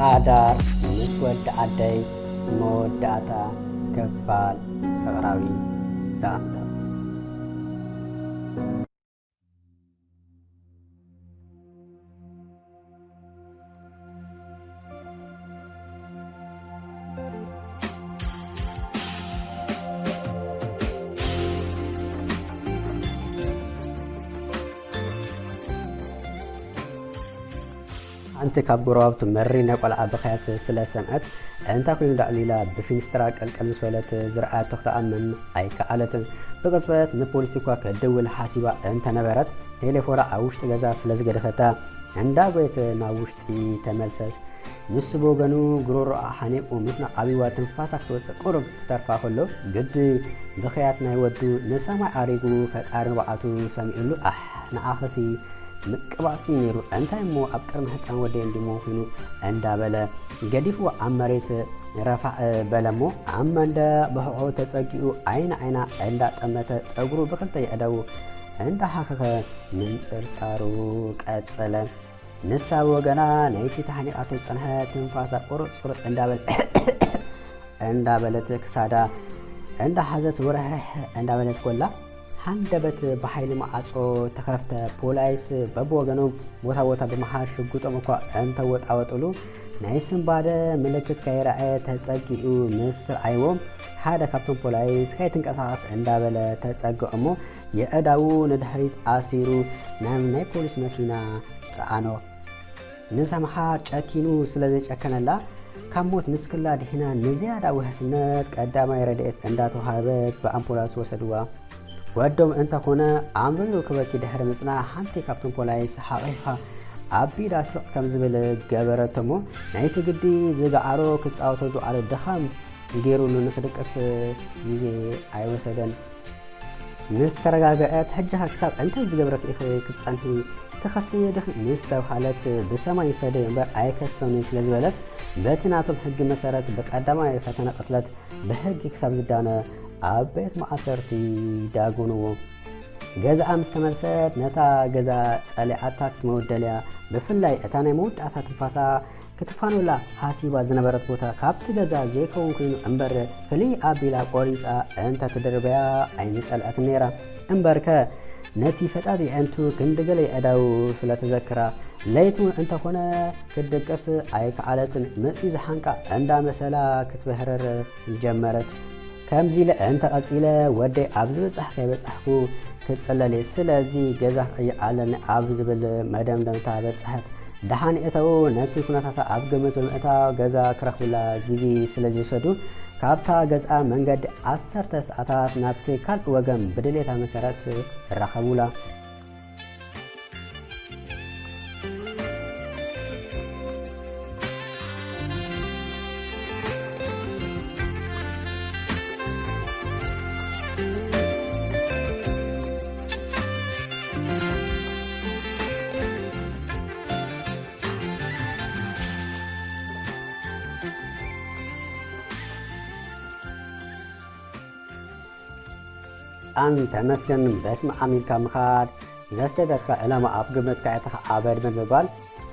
ሓዳር ምስ ወዲ ዓደይ መወዳእታ ክፋል ፍቕራዊ ዛንታ። ሓንቲ ካብ ጎረባብቱ መሪር ናይ ቆልዓ ብኽያት ስለ ዝሰምዐት፣ እንታይ ኮይኑ ዳዕሉ ኢላ ብፊንስትራ ቀልቀል ምስ በለት ዝረኣያቶ ክትኣምን ኣይከኣለትን። ብቕጽበት ንፖሊስ እኳ ክትድውል ሓሲባ እንተነበረት፣ ቴሌፎና ኣብ ውሽጢ ገዛ ስለ ዝገደፈታ፣ እንዳጎየት ናብ ውሽጢ ተመልሰት። ንሱ ብወገኑ ጉሮሮኣ ሓኒቑ ምፍናቕ ኣብይዋ ትንፋሳ ክትወጽእ ቁሩብ ክተርፋ ከሎ፣ ግዲ ብኽያት ናይ ወዱ ንሰማይ ዓሪጉ ፈጣሪ ንብዓቱ ሰሚዑሉ፣ ኣሕ ንዓኽሲ ምቅባጽ እዩ ነይሩ፣ እንታይ እሞ ኣብ ቅድሚ ህጻን ወደይ እንዲሞ ኮይኑ እንዳበለ ገዲፍዎ ኣብ መሬት ረፋዕ በለሞ፣ ኣብ መንደቕ ብሕቖ ተጸጊኡ ዓይኒ ዓይና እንዳጠመተ ጸጉሩ ብክልተ የእዳዉ እንዳሓኸኸ ምንጽርጻሩ ቀጸለ። ንሳ ብወገና ነይቲ ተሓኒቓቶ ዝጸንሐት ትንፋሳ ቁርጽ ቁርጽ እንዳበል-፣ እንዳበለት ክሳዳ እንዳሓዘት ውርሕርሕ እንዳበለት ኮላ፣ ሃንደበት ብሓይሊ መዓጾ ተኸፍተ። ፖላይስ በብወገኖም ቦታ ቦታ ብምሓዝ ሽጉጦም እኳ እንተወጣወጥሉ፣ ናይ ስንባደ ምልክት ከይረኣየ ተጸጊኡ ምስ ረኣይዎም፣ ሓደ ካብቶም ፖላይስ ከይትንቀሳቐስ እንዳበለ ተጸግዖ እሞ፣ የእዳዉ ንድሕሪት ኣሲሩ ናብ ናይ ፖሊስ መኪና ጸዓኖ። ንሰምሓር ጨኪኑ ስለ ዘይጨከነላ፣ ካብ ሞት ንስክላ ድሒና ንዝያዳ ውሕስነት ቀዳማይ ረድኤት እንዳተዋህበት ብኣምቡላንስ ወሰድዋ። ወዶም እንተኾነ ኣምሪሩ ክበኪ ድሕሪ ምጽናሕ፣ ሓንቲ ካብቶም ፖላይስ ሓቒፋ ኣቢዳ ስቕ ከም ዝብል ገበረቶ እሞ፣ ናይቲ ግዲ ዝገዓሮ ክጻወቶ ዝውዓለ ድኻም ገይሩሉ ንክድቅስ ግዜ ኣይወሰደን። ምስ ተረጋግዐት፣ "ሕጂ ኸ ክሳብ እንታይ ዝገብረኪ ኢኺ ክትጸንሒ? ትኸስየ ዲኺ?" ምስ ተብሃለት፣ "ብሰማይ ይፈደዮ እምበር ኣይከሰኑን" ስለ ዝበለት፣ በቲ ናቶም ሕጊ መሰረት ብቀዳማይ ፈተነ ቅትለት ብሕጊ ክሳብ ዝዳነ ኣብ ቤት ማእሰርቲ ዳጎንዎ። ገዛኣ ምስ ተመልሰት፣ ነታ ገዛ ጸሊኣታ ክትመውት ደልያ። ብፍላይ እታ ናይ መወዳእታ ትንፋሳ ክትፋኖላ ሃሲባ ዝነበረት ቦታ ካብቲ ገዛ ዘይከውን ኮይኑ እምበር፣ ፍልይ ኣቢላ ቆሪጻ እንተ ትድርበያ ኣይምጸልኣትን ነይራ። እምበርከ፣ ነቲ ፈጣሪ ኣዒንቱ ክንዲ ገለ የእዳው ስለ ተዘክራ፣ ለይቲ እውን እንተኾነ ክትድቅስ ኣይከኣለትን። መጺኡ ዝሓንቃ እንዳመሰላ ክትብህርር ጀመረት። ከምዚ ኢለ እንተ ቀጺለ፣ ወደይ ኣብ ዝበጻሕ ከይበጻሕኩ ክጽለል እየ። ስለዚ ገዛ ክቕይር ኣለኒ ኣብ ዝብል መደምደምታ በጽሐት። ደሓን እተው ነቲ ኩነታታ ኣብ ግምት ብምእታው ገዛ ክረኽቡላ ግዜ ስለ ዝወሰዱ፣ ካብታ ገዝኣ መንገዲ ዓሰርተ ሰዓታት ናብቲ ካልእ ወገን ብድሌታ መሰረት ረኸቡላ። ኣን ተመስገን በስመ ኣብ ኢልካ ምኻድ፣ ዘስደደካ ዕላማ ኣብ ግምት ከየእተኻ ኣበድበድ ምባል፣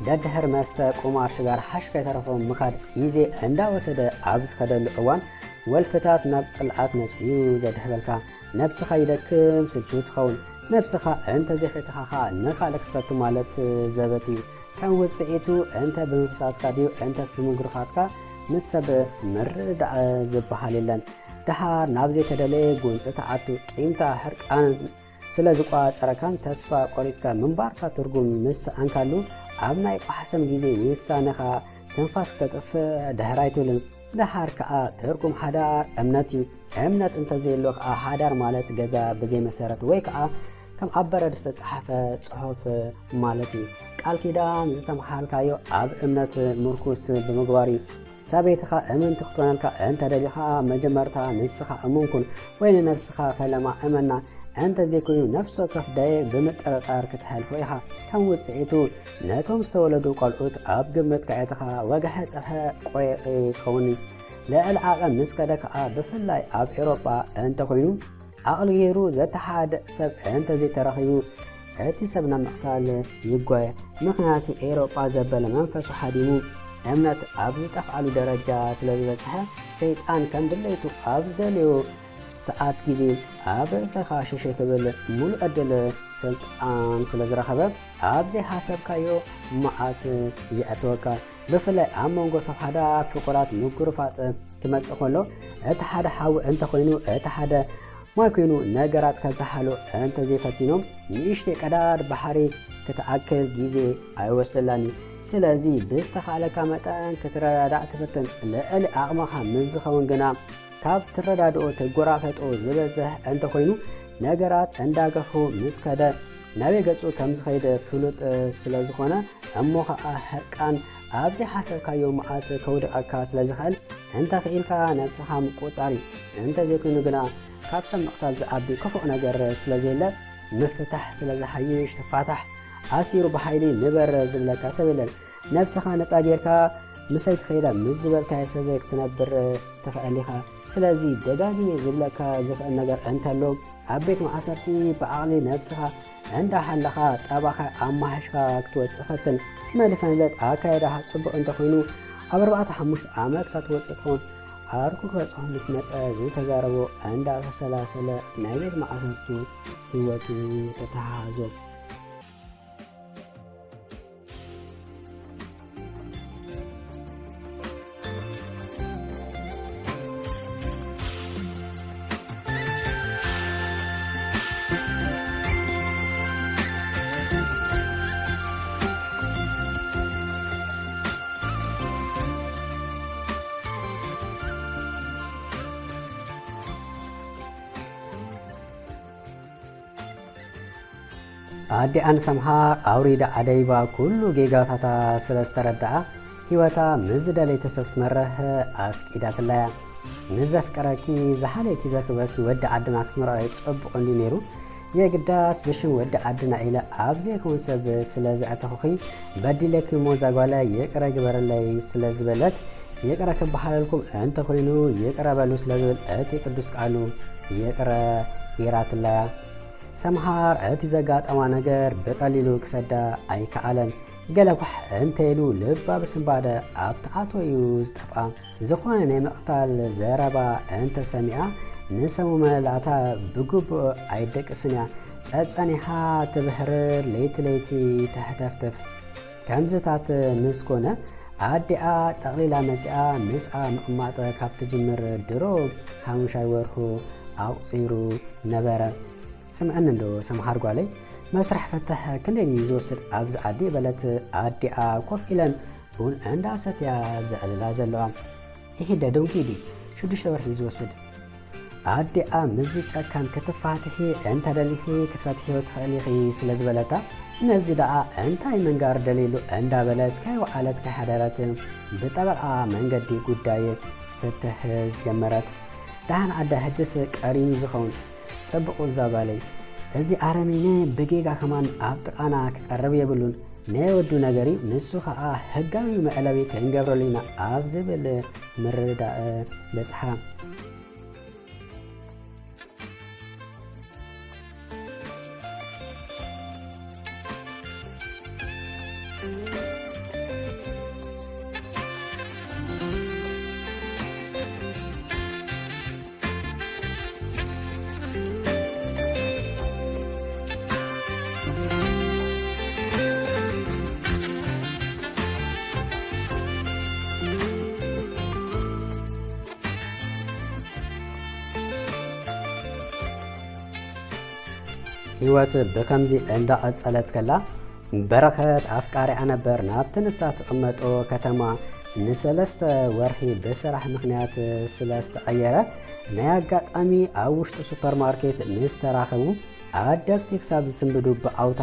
ደድሕር መስተ፣ ቁማር፣ ሽጋራ፣ ሓሽሽ ከይተረፎ ምኻድ ግዜ እንዳወሰደ ኣብ ዝኸደሉ እዋን፣ ወልፍታት ናብ ጽልኣት ነብሲ እዩ ዘድህበልካ። ነብስኻ ይደክም፣ ስልችው ትኸውን። ነብስኻ እንተ ዘይፈቲኻ ኸኣ ንኻልእ ክትፈቱ ማለት ዘበት እዩ። ከም ውጽኢቱ እንተ ብምፍሳስካ ድዩ እንተስ ብምጉርኻትካ ምስ ሰብ ምርድዳእ ዝበሃል የለን። ደሓር ናብ ዘይተደለየ ጉንጺ ትኣቱ፣ ቂምታ፣ ሕርቃን ስለ ዝቋጸረካን ተስፋ ቆሪጽካ ምንባርካ ትርጉም ምስ ሰኣንካሉ፣ ኣብ ናይ ቋሕሰም ግዜ ውሳነኻ ትንፋስ ክተጥፍእ ድሕር ኣይትብልን። ደሓር ከኣ ትርጉም ሓዳር እምነት እዩ። እምነት እንተዘየሎ ከኣ ሓዳር ማለት ገዛ ብዘይ መሰረት ወይ ከኣ ከም ኣብ በረድ ዝተጻሕፈ ጽሑፍ ማለት እዩ። ቃል ኪዳን ዝተምሓልካዮ ኣብ እምነት ምርኩስ ብምግባር እዩ። ሰበይትኻ እምንቲ ክትኮነልካ እንተ ደሊኻ፣ መጀመርታ ንስኻ እሙን ኩን ወይ ንነብስኻ ፈለማ እመና። እንተ ዘይኮይኑ፣ ነፍሲ ወከፍ ደቂቕ ብምጥርጣር ክትሐልፎ ኢኻ። ከም ውጽኢቱ፣ ነቶም ዝተወለዱ ቆልዑት ኣብ ግምት ከየእተኻ፣ ወግሐ ጸፍሐ ቆይቂ ክኸውን እዩ። ልዕሊ ዓቐን ምስ ከደ ከኣ፣ ብፍላይ ኣብ ኤውሮጳ እንተኾይኑ፣ ዓቕሊ ገይሩ ዘተሓድእ ሰብ እንተ ዘይተረኺቡ፣ እቲ ሰብ ናብ ምቕታል ይጓየ። ምኽንያቱ ኤውሮጳ ዘበለ መንፈሱ ሃዲሙ፣ እምነት ኣብ ዝጠፍኣሉ ደረጃ ስለ ዝበጽሐ፣ ሰይጣን ከም ድሌቱ ኣብ ዝደልዮ ሰዓት ግዜ ኣብ ርእሰኻ ሸሸ ክብል ሙሉእ ዕድል ስልጣን ስለ ዝረኸበ፣ ኣብ ዘይሓሰብካዮ መዓት የእትወካ። ብፍላይ ኣብ መንጎ ሰብ ሓዳር ፍቑራት ምጉርፋጥ ክመጽእ ከሎ፣ እቲ ሓደ ሓዊ እንተኾይኑ፣ እቲ ሓደ ማይ ኮይኑ ነገራት ከዘሓሉ እንተዘይፈቲኖም፣ ንእሽተይ ቀዳድ ባሕሪ ክትኣክል ግዜ ኣይወስደላን እዩ። ስለዚ ብዝተኻእለካ መጠን ክትረዳዳእ ትፍትን። ልዕሊ ዓቕምኻ ምስ ዝኸውን ግና ካብ ትረዳድኦ ትጎራፈጦ ዝበዝሕ እንተኾይኑ፣ ነገራት እንዳገፍሑ ምስ ከደ ናበይ ገጹ ከም ዝኸይድ ፍሉጥ ስለ ዝኾነ፣ እሞ ኸኣ ሕርቃን ኣብ ዘይሓሰብካዮ መዓት ከውድቐካ ስለ ዝኽእል፣ እንተ ኽኢልካ ነብስኻ ምቁጽጻር እዩ። እንተ ዘይኮይኑ ግና ካብ ሰብ ምቕታል ዝዓቢ ክፉእ ነገር ስለ ዘየለ፣ ምፍታሕ ስለ ዝሓይሽ ትፋታሕ። ኣሲሩ ብሓይሊ ንበር ዝብለካ ሰብ የለን። ነብስኻ ነጻ ጌርካ ምሰይ ትኸይዳ ምስ ዝበልካዮ ሰብ ክትነብር ትኽእል ኢኻ። ስለዚ ደጋጊመ ዝብለካ ዝኽእል ነገር እንተሎ፣ ኣብ ቤት ማእሰርቲ ብዓቕሊ ነብስኻ እንዳሃለኻ ጠባኻ ኣማሓሽካ ክትወጽእ ፈትን። መሊፈ ንለት ኣካይዳኻ ጽቡቕ እንተኾይኑ፣ ኣብ ኣርባዕተ ሓሙሽተ ዓመት ክትወጽእ ትኸውን። ዓርኩ ክበጽሖ ምስ መጸ ዝተዛረቦ እንዳተሰላሰለ ናይ ቤት ማእሰርቱ ህይወቱ ተተሓሓዞ። ኣዲኣ ንሰምሃር ኣውሪዳ ኣደይባ ኩሉ ጌጋታታ ስለ ዝተረድኣ፣ ህይወታ ምስ ዝደለይቶ ሰብ ክትመርሕ ኣፍቂዳትላያ። ንዘፍቀረኪ፣ ዝሓለኪ ዘክብረኪ ወዲ ዓድና ክትምርዖ ጽቡቕ እንድዩ ነይሩ። የግዳስ ብሽም ወዲ ዓድና ኢለ ኣብ ዘይከውን ሰብ ስለ ዘእተኹኺ፣ በዲለኪ እሞ እዛ ጓለ ይቕረ ግበረለይ ስለ ዝበለት፣ ይቕረ ክበሃለልኩም እንተኾይኑ ይቕረ በሉ ስለ ዝብል እቲ ቅዱስ ቃሉ፣ ይቕረ ገይራትላያ። ሰምሃር እቲ ዘጋጠማ ነገር ብቐሊሉ ክሰዳ ኣይከኣለን። ገለ ኳሕ እንተ ኢሉ ልባ ብስንባደ ኣብ ተኣትዎ እዩ ዝጠፍኣ። ዝኾነ ናይ ምቕታል ዘረባ እንተ ሰሚዓ፣ ንሰሙ መላእታ ብግቡእ ኣይደቅስን እያ። ጸጸኒሓ ትብህርር፣ ለይቲ ለይቲ ተሕተፍትፍ። ከምዚታት ምስ ኮነ፣ ኣዲኣ ጠቕሊላ መጺኣ ምስኣ ምቕማጥ ካብ ትጅምር ድሮ ሓሙሻይ ወርሑ ኣቑጺሩ ነበረ። ስምዕኒ እንዶ ሰምሃር ጓለይ፣ መስርሕ ፍትሕ ክንደይ ድዩ ዝወስድ ኣብዚ ዓዲ? በለት ኣዲኣ ኮፍ ኢለን ቡን እንዳሰትያ ዘዕልላ ዘለዋ። ኢሂደ ዶንኪ ድዩ ሽዱሽተ ወርሒ እዩ ዝወስድ። ኣዲኣ ምስዚ ጨካን ክትፋትሒ እንተደሊኺ ክትፈትሕዮ ትኽእሊ ኢኺ ስለ ዝበለታ፣ ነዚ ደኣ እንታይ ምንጋር ደልዩሉ እንዳበለት ከይወዓለት ከይሓደረት ብጠበቓ መንገዲ ጉዳይ ፍትሕ ዝጀመረት። ደሓን ኣደ ሕጅስ ቀሪኑ ዝኸውን። ጽቡቕ እዛ ጓለይ። እዚ ኣረሜነ ብጌጋ ከማን ኣብ ጥቓና ክቐርብ የብሉን። ናይ ወዱ ነገር እዩ። ንሱ ኸኣ ሕጋዊ መዕለቢ ክንገብረሉ ኢና ኣብ ዝብል ምርድዳእ በጽሓ። ህይወት ብኸምዚ እንዳቐጸለት ከላ፣ በረኸት ኣፍቃሪኣ ነበር ናብቲ ንሳ ትቕመጦ ከተማ ንሰለስተ ወርሒ ብስራሕ ምኽንያት ስለ ዝተቐየረ፣ ናይ ኣጋጣሚ ኣብ ውሽጢ ሱፐርማርኬት ምስ ተራኸቡ፣ ኣደግቲ ክሳብ ዝስንብዱ ብዓውታ፣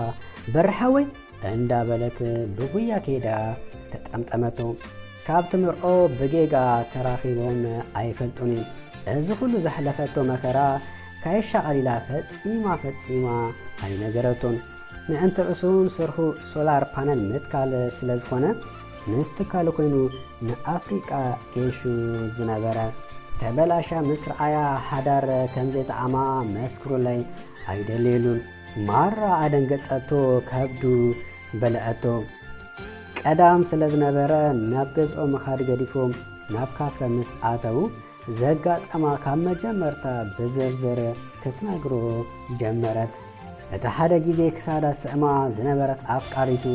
"በሪ ሓወይ!" እንዳበለት ብጉያ ከይዳ ዝተጠምጠመቶ። ካብ ትምርዖ ብጌጋ ተራኺቦም ኣይፈልጡን እዮም። እዚ ኩሉ ዘሕለፈቶ መከራ ካይሻ ቀሊላ ፈጺማ ፈጺማ ኣይነገረቶን። ምእንቲ ርእሱን ስርሑ ሶላር ፓነል ምትካል ስለ ዝኾነ፣ ምስ ትካሉ ኮይኑ ንኣፍሪቃ ገይሹ ዝነበረ። ተበላሻ ምስ ረኣያ ሓዳር ከም ዘይጠዓማ መስክሩለይ ኣይደልየሉን። ማራ ኣደንገጸቶ፣ ከብዱ በልዐቶ። ቀዳም ስለ ዝነበረ ናብ ገዝኦ ምኻድ ገዲፎም ናብ ካፈ ምስ ኣተዉ ዘጋጠማ ካብ መጀመርታ ብዝርዝር ክትነግሮ ጀመረት። እቲ ሓደ ግዜ ክሳዳ ስእማ ዝነበረት ኣፍቃሪቱ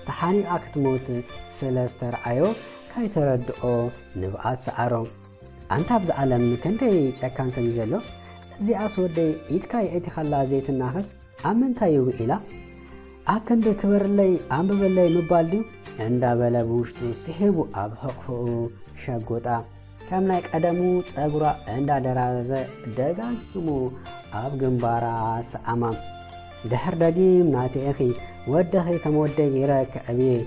ተሓኒቓ ክትሞት ስለ ዝተረኣዮ ካይተረድኦ ንብኣት ሰዓሮ። ኣንታ ኣብዚ ዓለም ክንደይ ጨካን ሰብ እዩ ዘሎ። እዚኣስ ወደይ ኢድካ የእቲኻላ ዘይትናኸስ ኣብ ምንታይ እዩ ውዒላ? ኣብ ክንዲ ክበርለይ ኣንብበለይ ምባል ድዩ? እንዳበለ ብውሽጡ ስሒቡ ኣብ ሕቕፍኡ ሸጎጣ። ከም ናይ ቀደሙ ጸጉራ እንዳደራረዘ ደጋጊሙ ኣብ ግንባራ ሰኣማ። ድሕር ደጊም ናተይ ኢኺ፣ ወደኺ ከም ወደይ ገይረ ከዕብየ፣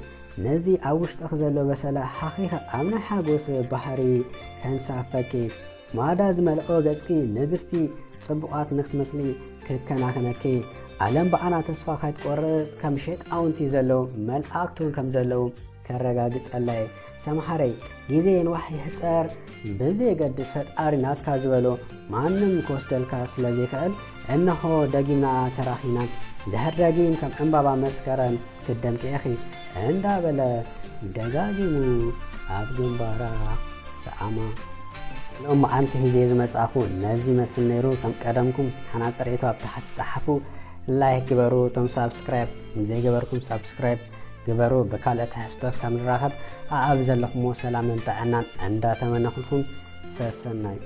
ነዚ ኣብ ውሽጥኺ ዘሎ በሰላ ሓኺኸ ኣብ ናይ ሓጎስ ባህሪ ከንሳፈኪ። ማዳ ዝመልኦ ገጽኪ ንግስቲ ጽቡቓት ንክትመስሊ ክከናኸነኪ። ዓለም ብኣና ተስፋ ከይትቆርጽ ከም ሸጣውንቲ ዘለዉ መላእክቱን ከም ዘለዉ ከረጋግጸለይ። ሰምሓረይ፣ ግዜ የንዋሕ ይሕጸር ብዘየገድስ ፈጣሪ ናትካ ዝበሎ ማንም ክወስደልካ ስለ ዘይክእል እነሆ ደጊምና ተራኺና። ድሕር ደጊም ከም ዕምባባ መስከረም ክትደምቂ ኢኺ እንዳበለ ደጋጊሙ ኣብ ግንባራ ሰኣማ። ሎም መዓልቲ ሂዜ ዝመጻኹ ነዚ መስል ነይሩ። ከም ቀደምኩም ሓና ጽሬቱ ኣብ ታሕቲ ጸሓፉ፣ ላይክ ግበሩ። እቶም ሳብስክራይብ ዘይገበርኩም ሳብስክራይብ ግበሩ። ብካልእ ትሕዝቶ ክሳብ ንራኸብ ኣኣብ ዘለኹሞ ሰላምን ጥዕናን እንዳተመነኹልኩም ሰሰናዩ።